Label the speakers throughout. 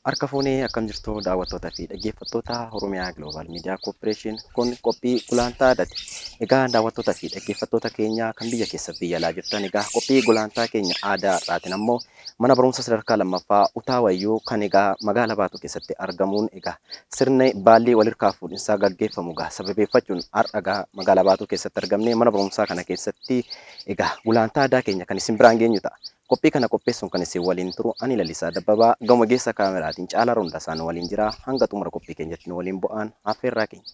Speaker 1: Harka fuunee akkam jirtu daawwattootaa fi dhaggeeffattoota Oromiyaa Global Media Corporation kun qophii gulantaa aadaati. Egaa daawwattootaa fi dhaggeeffattoota keenya kan biyya keessa biyya alaa jirtan egaa qophii gulantaa keenya aadaa har'aatiin ammoo mana barumsa sadarkaa lammaffaa Utaa Wayyuu kan egaa magaalaa Baatuu keessatti argamuun egaa sirni baallii walirkaa fuudhinsaa gaggeeffamu egaa sababeeffachuun har'a egaa magaalaa Baatuu keessatti argamne mana barumsaa kana keessatti egaa gulantaa aadaa keenya kan isin biraan geenyu ta'a. Qophii kana qopheessuun kan isin waliin turu ani Lalisaa Dabbabaa gama geessa kaameraatiin Caalaa Rondasaan waliin jira. Hanga xumura qophii keenyatti nu waliin bu'aan affeerraa keenya.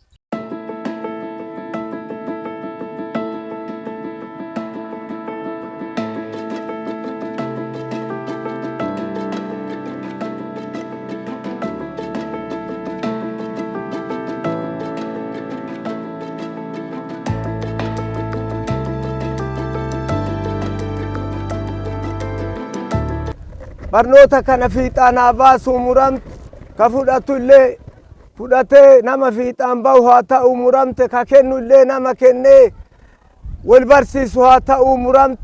Speaker 2: Barnoota kana fiixaan haa baasuu muramte, ka fudhatu illee fudhatee nama fiixaan bahu haa ta'u muramte, ka kennu illee nama kennee wal barsiisu haa ta'u muramte.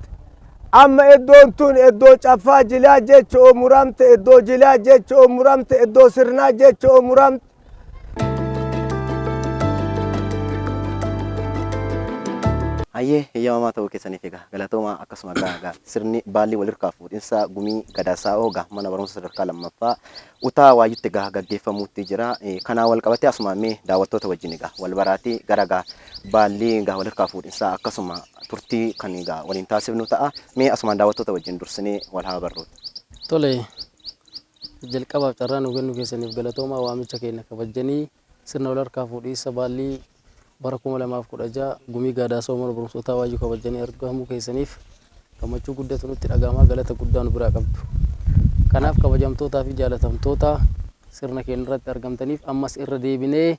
Speaker 2: Amma iddoon tun iddoo caffaa jilaa jechoo muramte, iddoo jilaa jechoo muramte, iddoo sirnaa jechoo muramte.
Speaker 1: Hayyee heyyamamaa ta'uu keessaniif egaa galatoomaa akkasuma egaa egaa sirni baallii walirkaa fuudhinsa gumii Gadaa Saa'oo egaa mana barumsa sadarkaa lammaffaa Utaa Waayyutti egaa gaggeeffamuutti jira. Kanaan wal qabatee asuma mee daawwattoota wajjin egaa wal baraatii gara egaa baallii egaa walirkaa fuudhinsaa akkasuma turtii kan egaa waliin taasifnu ta'a. Mee asumaan daawwattoota wajjin dursinee wal haa barruuti.
Speaker 3: Tole Jalqabaaf carraa nuu kennuu keessaniif galatoomaa waamicha keenya kabajjanii sirna wal harkaa fuudhiinsa baallii bara 2016 Gumii Gaadaasoo Mana Barumsa Utaa Waayyuu kabajjanii argamuu keessaniif gammachuu guddatu nutti dhaga'ama galata guddaa nu biraa qabdu. Kanaaf kabajamtootaa fi jaalatamtoota sirna keenya irratti argamtaniif ammas irra deebinee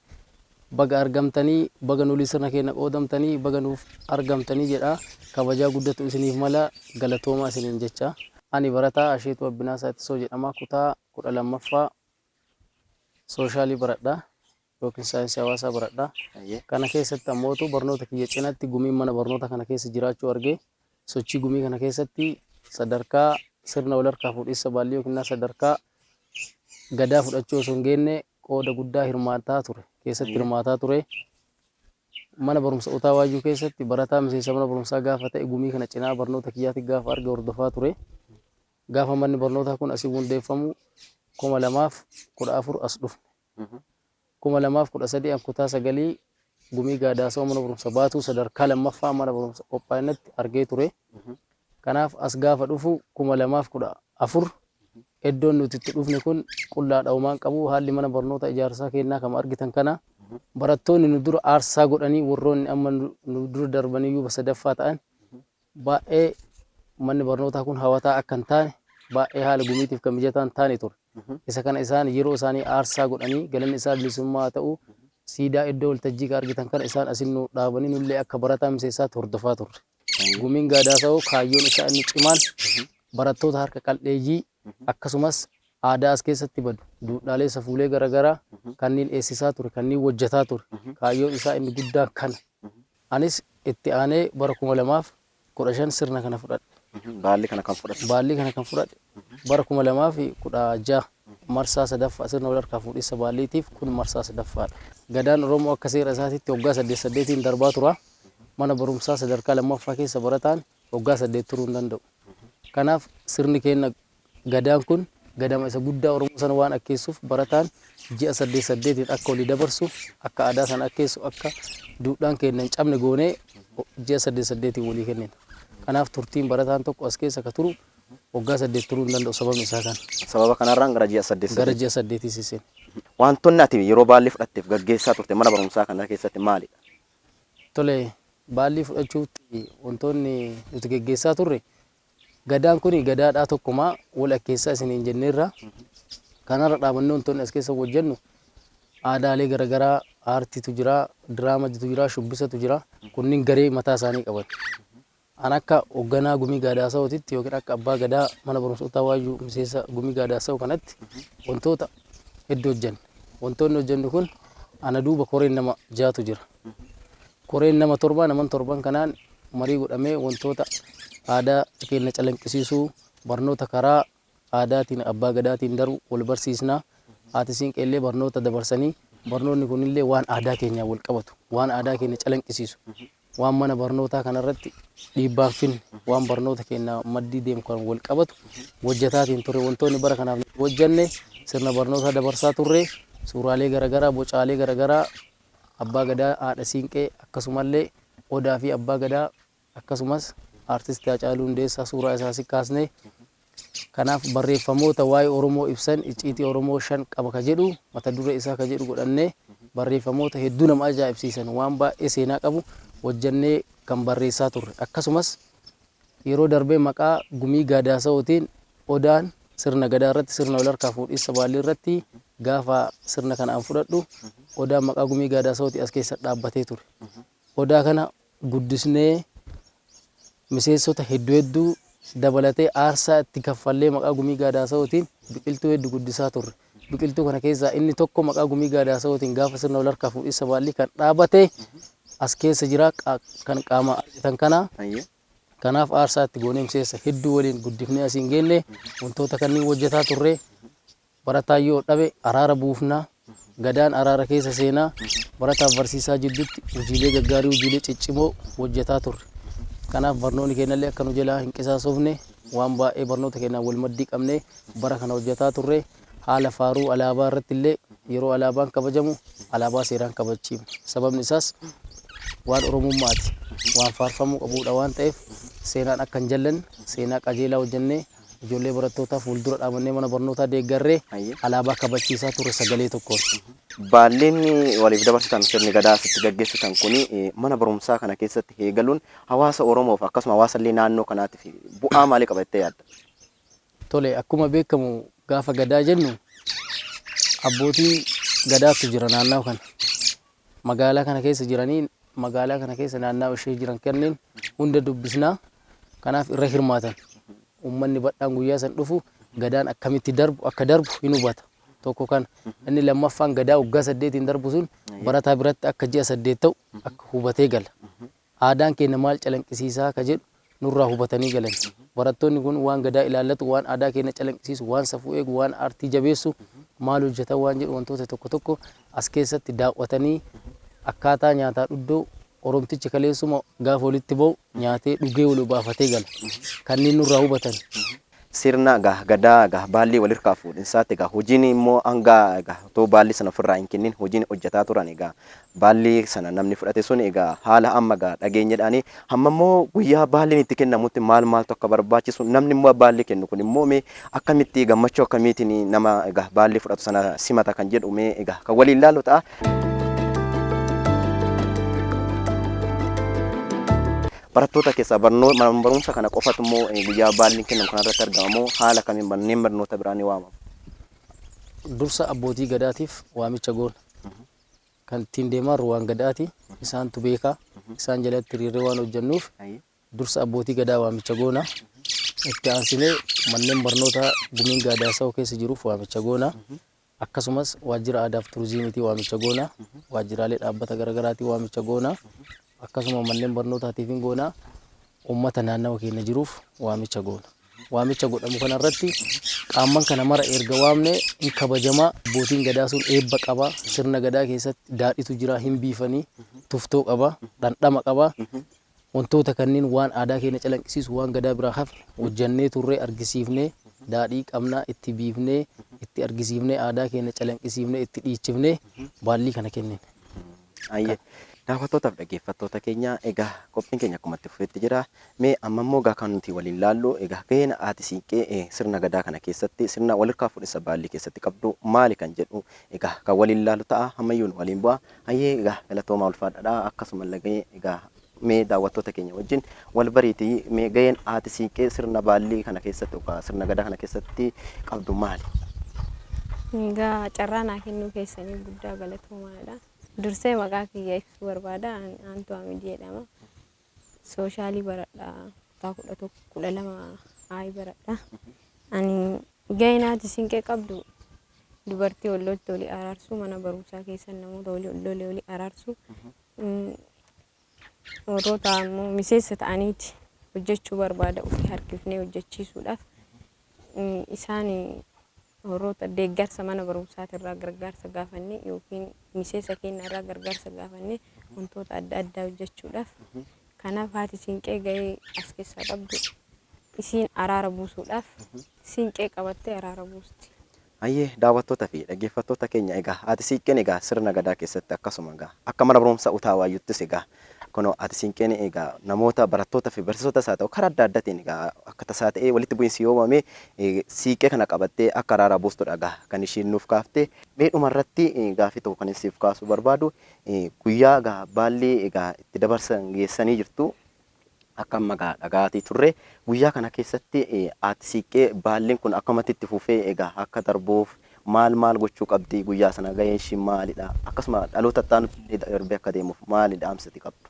Speaker 3: baga argamtanii baga nulii sirna keenya qoodamtanii baga nuuf argamtanii jedha kabajaa guddatu isiniif mala galatoomaa isiniin jecha. Ani barataa Asheetuu Abbinaasaa Ittisoo jedhama. Kutaa 12ffaa Sooshaalii baradha yookiin saayinsii hawaasaa baradha. Kana keessatti ammootu barnoota kiyya cinatti gumiin mana barnoota kana keessa jiraachuu arge. Sochii gumii kana keessatti sadarkaa sirna wal harkaa fuudhinsa baallii yookiin sadarkaa Gadaa fudhachuu osoo hin geenne qooda guddaa hirmaataa ture. Keessatti hirmaataa ture. Mana barumsa Utaa Waayyuu keessatti barataa miseensa mana barumsaa gaafa ta'e gumii kana cinaa barnoota kiyyaatti gaafa arge hordofaa ture. Gaafa manni barnootaa kun asii hundeeffamu 2014 as dhufne. 2013 an kutaa sagalii gumii Gaadaasoo mana barumsa Baatuu sadarkaa lammaffaa mana barumsa qophaa'inatti argee ture. Kanaaf as gaafa dhufu 2014 iddoon nuti itti dhufne kun qullaadha homaan qabu haalli mana barnoota ijaarsaa keennaa kama argitan kana barattoonni nu dura aarsaa godhanii warroonni amma nu dura darbanii yuuba sadaffaa ta'an baay'ee manni barnootaa kun hawataa akka hin taane baay'ee haala gumiitiif kan mijataa hin taane ture. Isa kana isaan yeroo isaanii aarsaa godhanii galanni isaa bilisummaa haa ta'u siidaa iddoo waltajjii kan argitan kana isaan asin nu dhaabanii nullee akka barataa miseensaatti hordofaa turre. Gumiin Gaadaasa'oo kaayyoon isaa inni cimaan barattoota harka qal'eeyyii akkasumas aadaa as keessatti badu duudhaalee safuulee garaagaraa kanneen eessisaa ture kanneen hojjetaa ture kaayyoon isaa inni guddaan kana. Anis itti aanee bara 2015 sirna kana fudhadhe.
Speaker 1: Baallii kana kan fudhatte.
Speaker 3: Baallii kana kan fudhadhe bara 2016 marsaa sadaffaa sirna wal harkaa fuudhinsa baalliitiif kun marsaa sadaffaadha. Gadaan Oromoo akka seera isaatiitti waggaa saddeet saddeetiin darbaa tura. Mana barumsaa sadarkaa lammaffaa keessa barataan waggaa saddeet turuu hin danda'u. Kanaaf sirni keenya Gadaan kun gadama isa guddaa Oromoo sana waan akkeessuuf barataan ji'a saddeet saddeetiin akka walii dabarsu, akka aadaa sana akkeessu, akka duudhaan keenya hin cabne goonee ji'a saddeet saddeetiin walii kennina. Kanaaf turtiin barataan tokko as keessa ka turu waggaa saddeet turuu hin danda'u sababni isaa kana.
Speaker 1: Sababa kanarraan gara ji'a saddeet
Speaker 3: Gara saddeet. ji'a saddeetii sisseena.
Speaker 1: Wantoonni ati yeroo baallii fudhatteef gaggeessaa turte mana barumsaa kana keessatti maalidha?
Speaker 3: Tole, baallii fudhachuutti wantoonni nuti geggeessaa turre Gadaan kuni gadaadhaa tokkuma wal akkeessaa isiniin jenneerra. Kanarra dhaabannee wantoonni as keessa hojjennu aadaalee garaagaraa aartiitu jira, diraamatu jira, shubbisatu jira. Kunniin garee mataa isaanii qaban. An akka hoogganaa gumii gaadaasa'ootitti yookiin akka abbaa gadaa mana barumsa Utaa Waayyuu miseensa gumii gaadaasa'oo kanatti wantoota hedduu hojjenna. Wantoonni hojjennu kun ana duuba koreen nama jaatu jira. Koreen nama torbaa naman torban kanaan marii godhamee wantoota aadaa keenya calanqisiisuu barnoota karaa aadaatiin abbaa gadaatiin darbu wal barsiisna. Haati siinqeellee barnoota dabarsanii barnoonni kunillee waan aadaa keenyaan wal qabatu, waan aadaa keenya calanqisiisu, waan mana barnootaa kanarratti dhiibbaan finne, waan barnoota keenya maddii deemu kan wal qabatu hojjetaatiin ture. Wantoonni bara kanaaf hojjenne sirna barnootaa dabarsaa turre, suuraalee garaagaraa, bocaalee garaagaraa, abbaa gadaa, haadha siinqee, akkasumallee odaa fi abbaa gadaa, akkasumas aartistii Haacaaluu Hundeessaa suuraa isaa si kaasne. Kanaaf barreeffamoota waa'ee Oromoo ibsan, icciitii Oromoo 5 qaba ka jedhu mata duree isaa ka jedhu godhannee barreeffamoota hedduu nama ajaa'ibsiisan waan baay'ee seenaa qabu hojjannee kan barreessaa turre. Akkasumas yeroo darbee maqaa gumii gaadaasa'ootiin odaan sirna gadaa irratti, sirna wal harkaa fuudhiinsa baallii irratti gaafa sirna kana an fudhadhu odaan maqaa gumii gaadaasa'ootii as keessa dhaabbatee ture. Odaa kana guddisnee miseensota hedduu hedduu dabalatee aarsaa itti kaffallee maqaa gumii gaadaasa'ootiin biqiltuu hedduu guddisaa turre. Biqiltuu kana keessaa inni tokko maqaa gumii gaadaasa'ootiin gaafa sirna wal harkaa fuudhiinsa baallii kan dhaabate as keessa jira kan qaama argitan kana. Kanaaf aarsaa itti goonee miseensa hedduu waliin guddifnee asiin geenne. Wantoota kanneen hojjetaa turre. Barataan yoo dhabe araara buufnaa, gadaan araara keessa seenaa, barataaf barsiisaa jidduutti hojiilee gaggaarii, hojiilee ciccimoo hojjetaa turre. Kanaaf barnoonni keenyallee akka nu jalaa hin qisaasofne waan baay'ee barnoota keenyaan wal maddii qabnee bara kana hojjetaa turre. Haala faaruu alaabaa irratti illee yeroo alaabaan kabajamu alaabaa seeraan kabachiifna. Sababni isaas waan Oromummaati, waan faarfamuu qabudha waan ta'eef seenaan akka hin jallanne seenaa qajeelaa hojjennee ijoollee barattootaa fuuldura dhaabannee mana barnootaa deeggarree alaabaa kabachiisaa turre sagalee tokkoon.
Speaker 1: Baalleen waliif dabarsitan, sirni gadaa asitti gaggeessitan kuni mana barumsaa kana keessatti eegaluun hawaasa Oromoof akkasuma hawaasa illee naannoo kanaatiif bu'aa maalii qaba jettee yaadda?
Speaker 3: Tole, akkuma beekamu gaafa gadaa jennu abbootii gadaatu jira naannoo kana. Magaalaa kana keessa jiranii, magaalaa kana keessa naannoo ishee jiran kanneen hunda dubbisnaa. Kanaaf irra hirmaatan. Uummanni bal'aan guyyaa san dhufu gadaan akkamitti darbu akka darbu hin hubata. Tokko kana. Inni lammaffaan gadaa waggaa 8 darbu sun barataa biratti akka ji'a 8 ta'u akka hubatee gala. Aadaan keenya maal calanqisiisaa ka jedhu nurraa hubatanii galan. Barattoonni kun waan gadaa ilaallatu, waan aadaa keenya calanqisiisu, waan safuu eegu, waan aartii jabeessu maal hojjetan waan jedhu wantoota tokko tokko as keessatti daawwatanii akkaataa nyaataa dhuddoo Oromtichi kaleessuma gaafa walitti ba'u nyaatee dhugee wal obaafatee gala. Kanneen nurraa hubatan.
Speaker 1: Sirna gadaa baallii wal harkaa fuudhinsaatti hojiin immoo hanga otoo baallii sana ofirraa hin kennin hojiin hojjetaa turan baallii sana namni fudhate sun haala amma dhageenyedhaani. Hamma immoo guyyaa baalliin itti kennamutti maal maaltu akka barbaachisu, namni immoo baallii kennu kun immoo mee akkamitti gammachuu akkamiitiin nama baallii fudhatu sana simata kan jedhu mee kan waliin ilaallu ta'a. Barattoota keessaa barumsa kana qofatu immoo guyyaa baalliin kennamu kanarratti argama moo haala kamiin manneen barnoota biraa ni waamamu?
Speaker 3: Dursa abbootii gadaatiif waamicha goona. Kan ittiin deemaa waan gadaati. Isaantu beekaa. Isaan jalatti hiriirree waan hojjennuuf dursa abbootii gadaa waamicha goona. Itti aansinee manneen barnootaa gumiin gaadaasa'oo keessa jiruuf waamicha goona. Akkasumas waajjira aadaaf turizimiitii waamicha goona. Waajjiraalee dhaabbata garaagaraatii waamicha goona. Akkasuma manneen barnootaatiif hin goona. Uummata naannawa keenya jiruuf waamicha goona. Waamicha godhamu kanarratti qaamman kana mara erga waamne hin kabajamaa. Abbootiin gadaa sun eebba qaba. Sirna gadaa keessatti daadhitu jira, hin biifanii, tuftoo qaba, dhandhama qaba. Wantoota kanneen waan aadaa keenya calanqisiisu waan gadaa biraa hafe hojjannee turree argisiifnee daadhii qabnaa itti biifnee itti argisiifnee aadaa keenya calanqisiifnee itti dhiichifnee baallii kana kennine.
Speaker 1: Ayyee. Daawwattootaaf dhaggeeffattoota keenya, qophiin keenya akkuma itti fufetti jira. Mee amma immoo kan nuti waliin laallu gaheen haati siinqee sirna gadaa kana keessatti sirna wal harkaa fuudhinsa baallii keessatti qabdu maali kan jedhu kan waliin laallu ta'a. Ammayyuu nu waliin bu'a. Ayyee, galatoomaa, ulfaadhaadha. Akkasuma illee mee daawwattoota keenya wajjin wal bariitii mee gaheen haati siinqee sirna baallii kana keessatti yookaan sirna gadaa kana keessatti qabdu maali?
Speaker 4: Egaa carraa naa kennuu keessanii guddaa galatoomaadha. Dursee maqaa kiyya ibsuu barbaada. Aantuu Hamid jedhama. Soshaalii baradha. Kutaa 11 12 aayi baradha. Ani gaheen haati siinqee qabdu dubartii wal lolte walii araarsuu, mana barumsaa keessa namoota walii lole walii araarsuu, warroota immoo miseensa ta'aniiti hojjechuu barbaada ofii harkifnee hojjechiisuudhaaf isaan Warroota deeggarsa mana barumsaatirraa gargaarsa gaafanne yookiin miseensa keenyarraa gargaarsa gaafanne wantoota adda addaa hojjechuudhaaf. Kanaaf haati siinqee gahee as keessaa qabdu isiin araara buusuudhaaf siinqee qabattee araara buusti.
Speaker 1: Hayyee, daawwattootaa fi dhaggeeffattoota keenya, egaa haati siiqqeen egaa sirna gadaa keessatti akkasuma egaa akka mana barumsaa Utaa Waayyuuttis egaa kunoo haati siinqeen egaa namoota barattoota fi barsiisotas haa ta'u karaa adda addaatiin egaa akka tasaa ta'ee walitti bu'iinsi yoo uumame siiqqee kana qabattee akka araaraa buustudha egaa kan ishiin nuuf kaafte. Mee dhumarratti gaaffii tokko kan siif kaasuu barbaadu, guyyaa egaa baalli egaa itti dabarsan geessanii jirtu akka amma egaa dhagaatii turre, guyyaa kana keessatti haati siiqqee baalliin kun akkamatti itti fufee egaa akka darbuuf maal maal gochuu qabdi, guyyaa sana gaheen ishii maalidha, akkasuma dhaloota itti aanutti illee darbee akka deemuuf maali dhaamsiti qabdu?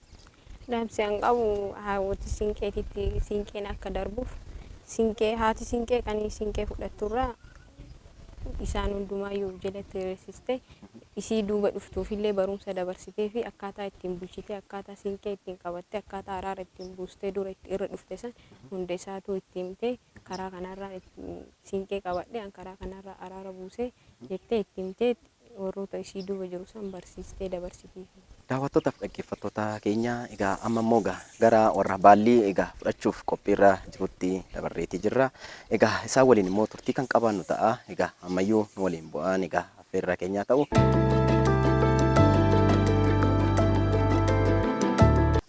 Speaker 4: Dhaamsi an qabu haawwoti siinqeetitti siinqeen akka darbuuf siinqee haati siinqee qanii siinqee fudhatturraa isaan hundumaayyuu jalatti hiriirsiste isii duuba dhuftuufillee barumsa dabarsitee fi akkaataa ittiin bulchitee, akkaataa siinqee ittiin qabattee, akkaataa araara ittiin buustee dura itti irra dhufte san hunda isaatu itti himtee, karaa kanarraa siinqee qabadhe an karaa kanarraa araara buusee jettee itti himtee warroota isii duuba jiru san barsiistee dabarsitiif.
Speaker 1: Daawwattootaaf dhaggeeffattoota keenya, egaa amma immoo egaa gara warra baallii egaa fudhachuuf qophiirra jirutti dabarreetii jirra. Egaa isaan waliin immoo turtii kan qabaannu ta'a. Egaa ammayyuu nu waliin bu'aan egaa affeerraa keenyaa ta'u.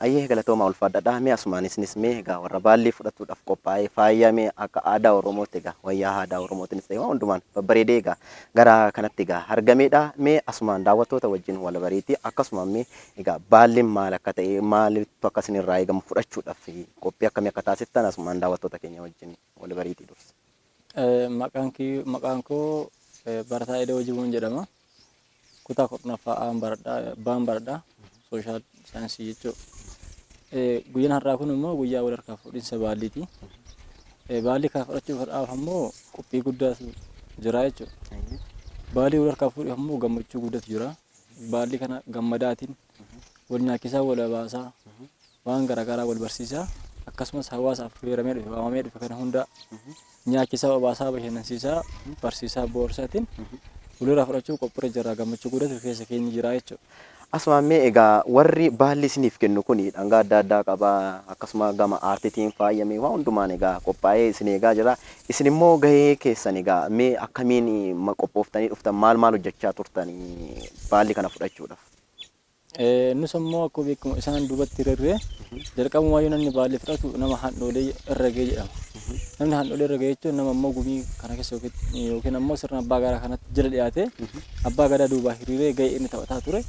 Speaker 1: Ayyee, galatooma, ulfaadhadha. Mee asumaan isinis mee egaa warra baallii fudhatuudhaaf qophaa'ee faayamee akka aadaa Oromootti egaa wayyaa aadaa Oromootiinis ta'e waan hundumaan babbareedee egaa gara kanatti egaa argameedha. Mee asumaan daawwattoota wajjin wal bariiti, akkasuma mee egaa baalliin maal akka ta'e, maalittu akka isin irraa eegamu, fudhachuudhaaf qophii akkamii akka taasiftan asumaan daawwattoota keenya wajjin wal bariitii dursa.
Speaker 5: Maqaan koo Barataa Edoo Jibuun jedhama. Kutaa 10ffaa A'aan baradhaa, Ba'aan baradhaa, social science jechuudha. Guyyaan har'aa kun immoo guyyaa wal harkaa fuudhinsa baalliiti. Baallii kana fudhachuudhaaf ammoo qophii guddaatu jira jechuudha. Baallii wal harkaa fuudhuuf ammoo gammachuu guddatu jira. Baallii kana gammadaatiin wal nyaachisaa, wal abaasaa, waan garaagaraa wal barsiisaa, akkasumas hawaasaaf affeeramee dhufe, waamamee dhufe kana hunda nyaachisaa, obaasaa, bashannansiisaa, barsiisaa, bohaarsaatiin walirraa fudhachuu qophiirra jira, gammachuu guddatu keessa keenya jira jechuudha.
Speaker 1: Asumaan mee egaa warri baalli isiniif kennu kun dhangaa adda addaa qaba, akkasuma gama aartiitiin faayamee waan hundumaan egaa qophaa'ee isin eegaa jira. Isin immoo gahee keessan egaa mee akkamiin qophooftanii dhuftan, maal maal hojjechaa turtanii baalli kana fudhachuudhaaf?
Speaker 5: Nus ammoo akkuma beekamu isaan duubatti hiriirree jalqabumaayyuu namni baalli fudhatu nama handhoolee irra ga'e jedhama. Namni handhoolee irra ga'e jechuun nama ammoo gumii kana keessa yookiin ammoo sirna abbaa gadaa kanatti jala dhiyaatee abbaa gadaa duubaa hiriiree ga'ee inni taphataa ture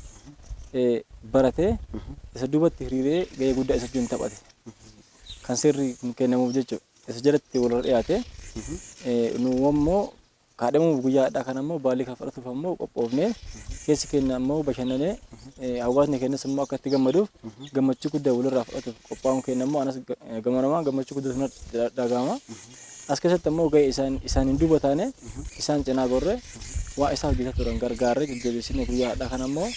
Speaker 5: baratee isa duubatti hiriiree ga'ee guddaa isa wajjin taphate. Kan seerri kun kennamuuf jechuudha. Isa jalatti walirra dhiyaate nu ammoo kaadhimamuuf guyyaa hadhaa kana ammoo baallii kan fudhatuuf ammoo qophoofnee keessi keenya ammoo bashannanee hawaasni keenyas immoo akka itti gammaduuf gammachuu guddaa walirraa fudhatuuf qophaa'uun keenya immoo anas gamanamaa gammachuu guddatu natti dhagahama. As keessatti ammoo gahee isaan isaaniin duuba taane isaan cinaa gorre waa isaa hojjetaa turan gargaarree jajjabeessine guyyaa hadhaa kana ammoo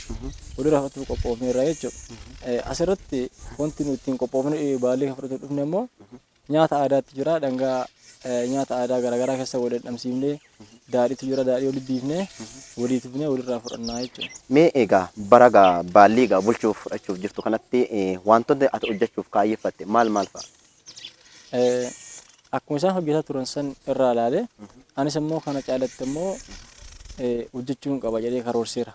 Speaker 5: walirraa fudhatuuf qophoofneerra jechuudha. Asirratti wanti nuti ittiin qophoofne baallii kan fudhatuuf dhufne ammoo nyaata aadaatti jira, dhangaa nyaata aadaa garaagaraa keessa wal dhandhamsiifnee, daadhiitu jira, daadhii walitti biifnee walii tufnee walirraa fudhannaa jechuudha.
Speaker 1: Mee egaa bara egaa baallii egaa bulchuuf fudhachuuf jirtu kanatti wantoonni ati hojjechuuf kaayyeffatte maal maal fa'a?
Speaker 5: Akkuma isaan hojjetaa turan san irraa ilaalee anis immoo kana caalatti immoo hojjechuun qaba jedhee karoorseera.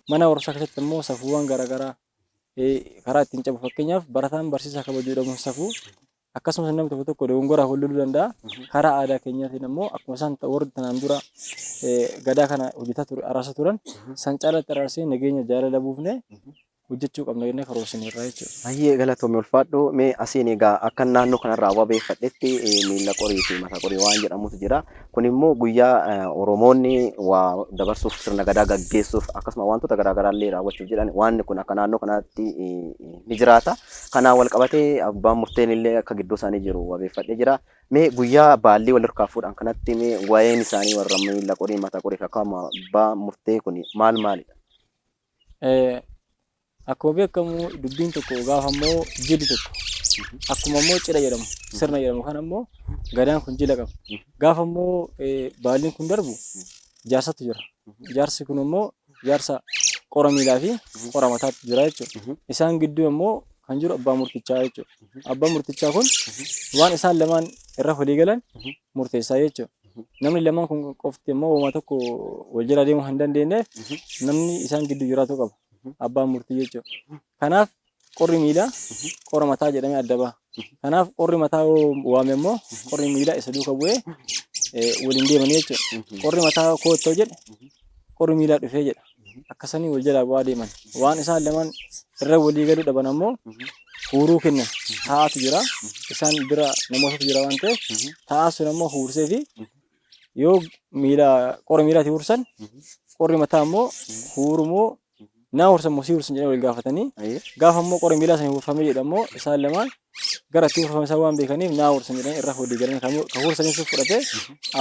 Speaker 5: Mana barumsaa keessatti immoo safuuwwan garaagaraa karaa ittiin cabu, fakkeenyaaf barataan barsiisaa kabajuu dhabuun safuu, akkasumas namni tokko tokko dogongoraaf wal loluu danda'a. Karaa aadaa keenyaatiin immoo akkuma isaan warri tanaan dura gadaa kana hojjetaa ture araarsa turan san caalatti araarsee nageenya jaalala buufnee hojjechuu qabna jennee karoorsineerra jechuudha.
Speaker 1: Baay'ee galatoomi, ulfaadhu. Mee asiin egaa akka naannoo kanarraa wabeeffadhetti miila qorii fi mata qorii waan jedhamutu jira. Kun immoo guyyaa Oromoonni waa dabarsuuf, sirna gadaa gaggeessuuf, akkasuma wantoota garaagaraa illee raawwachuuf jedhan waan kun akka naannoo kanaatti ni jiraata. Kanaan wal qabatee abbaan murteen illee akka gidduu isaanii jiru wabeeffadhee jira. Mee guyyaa baallii wal harkaa fuudhan kanatti mee waa'een isaanii warra miila qorii, mata qorii fi akkasuma abbaa murtee kun maal maalidha?
Speaker 5: Akkuma beekamu dubbiin tokko gaafa immoo jilli tokko akkuma immoo cidha jedhamu sirna jedhamu kana immoo gadaan kun jila qaba. Gaafa immoo baalliin kun darbu Jaarsatu jira. Jaarsi kun immoo jaarsa qora miilaa fi qora mataatu jira jechuudha. Isaan gidduu immoo kan jiru abbaa murtichaa jechuudha. Abbaan murtichaa kun waan isaan lamaan irra walii galan murteessaa jechuudha. Namni lamaan kun qofti immoo wama tokko wal jala deemuu hin dandeenyeef namni isaan gidduu jiraatu qaba. Abbaan murtii jechuudha. Kanaaf qorri miilaa qora mataa jedhamee adda baha. Kanaaf qorri mataa yoo waame immoo qorri miilaa isa duuka bu'ee waliin deemanii jechuudha. Qorri mataa koottoo jedhe qorri miilaa dhufee jedha. Akkasanii wal jalaa bu'aa deeman. Waan isaan lamaan irra walii galuu dhaban ammoo huuruu kennan. Taa'aatu jira. Isaan bira namootatu jira waan ta'eef taa'aa sun ammoo huursee fi yoo miila qorri miilaati huursan qorri mataa ammoo huurumoo naa huursan moo si huursan jedhanii wal gaafatanii gaafa ammoo qorri miilaa sana huurfamee jedhu ammoo isaan lamaan gara itti huurfame isaan waan beekaniif naa huursan jedhanii irra walii galanii kan huursanii sun fudhatee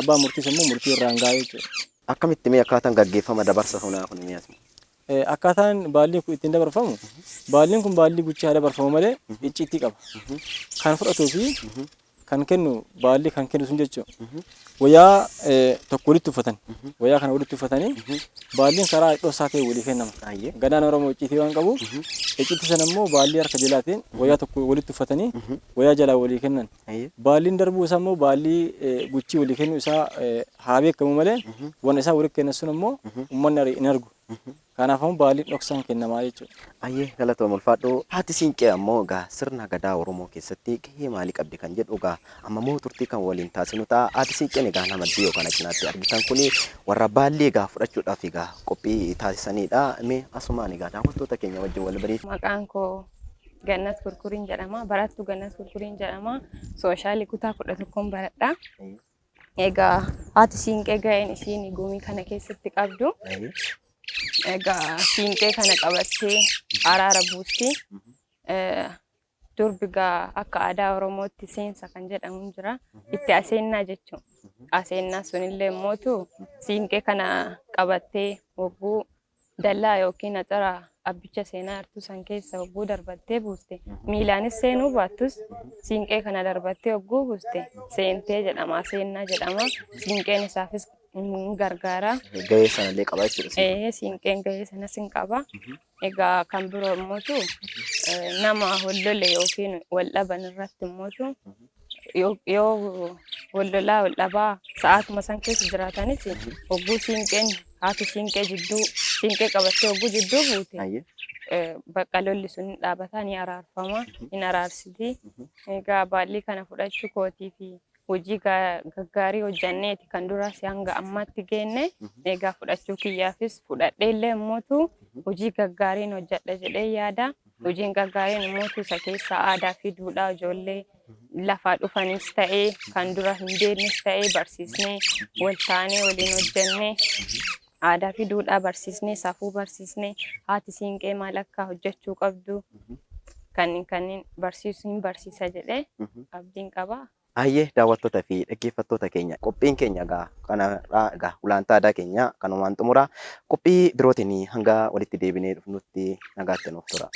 Speaker 5: abbaan murtiis immoo murtii irraan gahaa jechuudha.
Speaker 1: Akkamitti mee akkaataan gaggeeffama dabarsa funaa kun mee asuma?
Speaker 5: Akkaataan baalliin kun ittiin dabarfamu, baalliin kun baallii guchii haa dabarfamu malee icciitii qaba. Kan fudhatuu fi kan kennu baallii kan kennu sun jechuudha. Wayaa tokko walitti uffatan. Wayaa kana walitti uffatanii baalliin karaa dhoksaa ta'e walii kennama. Gadaan Oromoo icciitii waan qabuuf icciitii sana immoo baallii harka jalaatiin wayaa tokko walitti uffatanii wayaa jalaa walii kennan. Baalliin darbuu isaa immoo baallii guchii walii kennuu isaa haa beekamu malee wanni isaan walitti kennan sun immoo uummanni hin argu. Kanaaf ammoo baalliin dhoksaan kennamaa jechuudha.
Speaker 1: Ayyee galatoom ulfaadhu. Haati Siinqee ammoo egaa sirna Gadaa Oromoo keessatti gahee maalii qabdi kan jedhu egaa amma immoo turtii kan waliin taasinu ta'a. Haati Siinqeen egaa nama dhiyoo kana cinaatti argitan kuni warra baallii egaa fudhachuudhaaf egaa qophii taasisaniidha. Mee asumaan egaa daawwattoota keenya wajjin wal barii.
Speaker 4: Maqaan koo Gannat Kurkuriin jedhama. Barattuu Gannat Kurkuriin jedhama. Sooshaali kutaa 11n baradha. Egaa haati siinqee ga'een isiin gumii kana keessatti qabdu. Egaa siinqee kana qabattee araara buusti. Durbi gaa akka aadaa Oromootti seensa kan jedhamu jira. Itti aseennaa jechuudha. Aseennaa sunillee immootu siinqee kana qabattee hogguu dallaa yookiin axara abbicha seenaa jirtu san keessa hogguu darbattee buuste miilaanis seenuu baattus siinqee kana darbattee hogguu buuste seentee jedhama aseennaa jedhama. Siinqeen isaafis hin gargaara.
Speaker 1: Gahee sanallee qaba jechuudha.
Speaker 4: Ee siinqeen gahee sanas hin qaba. Egaa kan biroo immootu nama wal lole yookiin wal dhaban irratti immootu yoo wal lolaa wal dhabaa sa'aatuma san keessa jiraatanis hogguu siinqeen haati siinqee jidduu siinqee qabattee hogguu jidduu buute bakka lolli sun hin dhaabataa ni araarfama hin araarsiti. Egaa baallii kana fudhachuu kootii fi hojii gaggaarii hojjanneeti kan duraas hanga ammaatti geenne. Egaa fudhachuu kiyyaafis fudhadhee illee immootu hojii gaggaariin hojjadha jedhee yaada. Hojiin gaggaariin immootu isa keessaa aadaa fi duudhaa ijoollee lafaa dhufanis ta'ee kan dura hin beeknes ta'ee barsiisnee wal taanee waliin hojjannee aadaa fi duudhaa barsiisnee safuu barsiisnee haati siinqee maal akka hojjechuu qabdu kanneen kanneen barsiisu hin barsiisa jedhee abdiin qaba.
Speaker 1: Hayyee daawwattoota fi dhaggeeffattoota keenya qophiin keenya egaa kanarraa egaa gulantaa aadaa keenya kanumaan xumura. Qophii birootiin hanga walitti deebinee dhufnutti nagaatti nuuf tura.